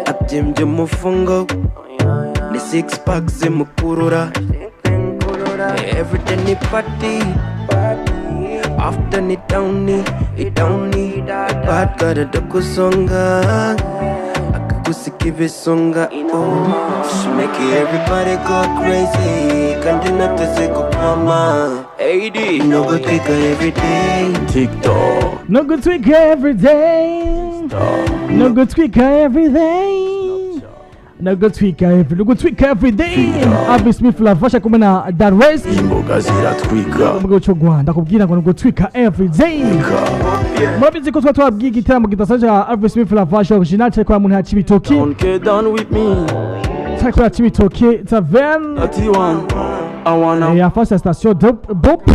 Abyimbye umufungo ni six pack zimukurura. Everyday ni party, after ni downy ni downy. Bad girl adakusonga akagusika ibisonga. Oh, she make everybody go crazy kandi nateze kukwama. AD. No gutwika everyday. TikTok. No gutwika everyday, no gutwika everyday, no gutwika every, no gutwika everyday. Alvin Smith Lavasha kumwe na Darwes. Imboga ziratwika. Mu gihugu cy'u Rwanda kubwira ngo ni gutwika everyday. Murabizi ko tuba twabwiye igitaramo kidasanzwe cya Alvin Smith Lavasha original cyari mu ntara ya Cibitoke. Don't get down with me. Cyari kubera Cibitoke Taverne. 31. I wanna yafashe station Bop.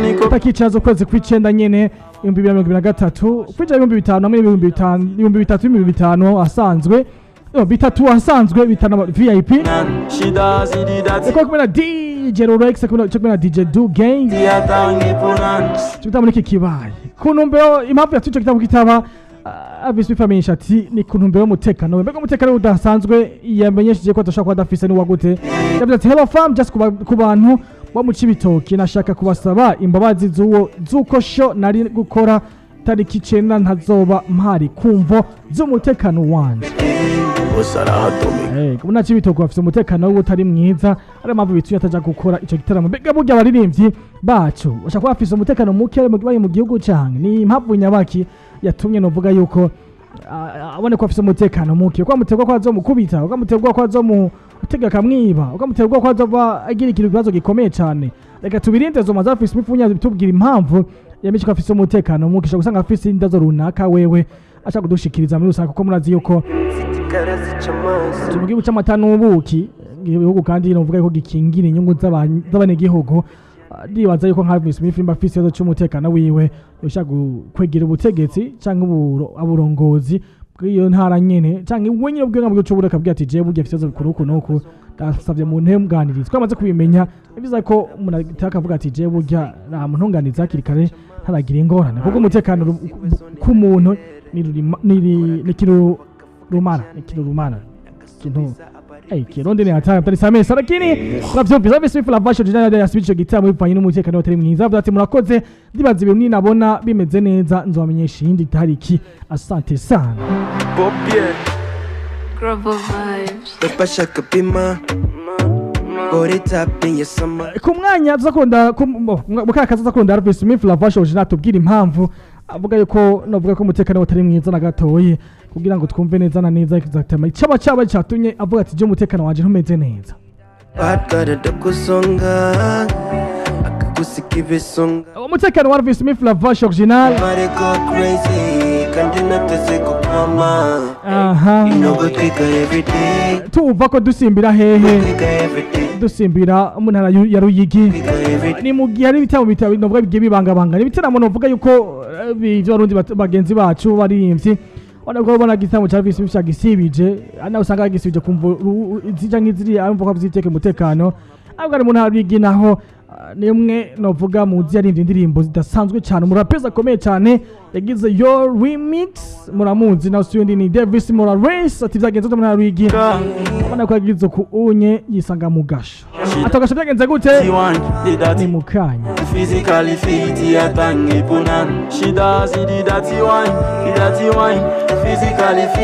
Niko. Tariki 9 z'ukwezi kw'icenda nyene 2023. Kwinjira 5000 hamwe n'5000, 3000 n'5000 asanzwe. No, bitatu asanzwe, bitanu VIP. She does it that. Eko kumwe na DJ Rolex, kumwe na DJ Do Gang. Yatangi punan. Cyo gitaramo niki kibaye ku ntumbero, impamvu yatumye ico gitaramo kitaba, Alvin Smith amenyesha ati ni ku ntumbero y'umutekano we. Mbega umutekano udasanzwe yamenyesheje ko adashobora kuba adafise ni uwa gute? Yavuze ati: "Hello fam, just ku bantu bo mu Cibitoke nashaka kubasaba imbabazi z'uwo z'uko show nari gukora tariki 9 ntazoba mpari kumvo z'umutekano wanje." Bose arahadomeka. Kubona Cibitoke bafise umutekano utari mwiza, ari mpamvu bitumye ataja gukora ico gitaramo. Mbega burya abaririmbyi bacu bashaka kuba bafise umutekano muke bari mu gihugu, canke ni impamvu nyabaki yatumye novuga yuko abone ko afise umutekano muke? Uko amuterwa ko azomukubita, uko amuterwa ko azomutega akamwiba, uko amuterwa ko azoba agira ikintu kibazo gikomeye cane. Reka tubirinde zo maze afise imifunya tubwira impamvu yamenye ko afise umutekano muke. Ushobora gusanga afise indazo runaka wewe ashaka kudushikiriza muri rusange, kuko murazi yuko turi mu gihugu c'amata n'ubuki, igihugu kandi novuga yuko gikingira inyungu z'abanyagihugu. Ndibaza yuko nka Alvin Smith nimba afise ikibazo c'umutekano wiwe, yoshaka kwegera ubutegetsi canke uburongozi bw'iyo ntara nyene, canke we nyene ubwiwe mu gihugu c'Uburundi, akabwira ati: "Jewe burya afise ibibazo bikuru uku n'uku, ndasavye mu ntunganirize." Ko amaze kubimenya, ni vyiza ko umuntu ataka akavuga ati: "Jewe burya nta muntunganiza hakiri kare ntaragira ingorane," kuko umutekano k'umuntu ni ikintu rumara, ni ikintu rumara, ikintu. Hey, Kirundi ni hatari mtanisamehe sana, lakini unavyumvise Alvin Smith Lavasho jana yasubije ico gitaramo bivanye n'umutekano utari mwiza. Avuga ati: "Murakoze, ndibaza ibintu ninabona bimeze neza nzobamenyesha iyindi tariki. Asante sana." Global vibes. Bashaka bima body tap in your summer. Ku mwanya tuzakunda mu kaza tuzakunda Alvin Smith Lavasho original tubwira impamvu avuga yuko novuga ko umutekano utari mwiza na gatoyi, kugira ngo twumve neza na neza exactement icaba caba catumye avuga ati: "Je umutekano wanje ntumeze neza." Bad girl adakusonga akagusika ibisonga. Umutekano wa Alvin Smith Lavasho original. Everybody go crazy kandi nateze kukwama. Aha. No gutwika everyday. Tuva ko dusimbira hehe? Gutwika everyday. Dusimbira mu ntara ya Ruyigi. Gutwika everyday. Ni mu gihe hari ibitaramo novuga bigiye bibangabangana, ibitaramo novuga yuko ivy'Abarundi bagenzi bacu baririmbyi, ubona ko ubona igitaramo ca Alvin Smith cagisibije, nawe usanga yagisibije kumva izija nk'iziriya arumva ko avyiteka umutekano. Ariko ari mu ntara ya Ruyigi naho, ni umwe novuga muzi yaririmbye indirimbo zidasanzwe cyane, umurapezi akomeye cyane yagize yo remix, muramuzi nawe si undi ni Davis Morales. Ati vyagenze gute mu ntara ya Ruyigi? Ubona ko yagize ku unye yisanga mu gasho, ati agasho byagenze gute? Ni mu kanya. Physically fit, yatangi punan. She does it, the dirty wine, the dirty wine. Physically fit.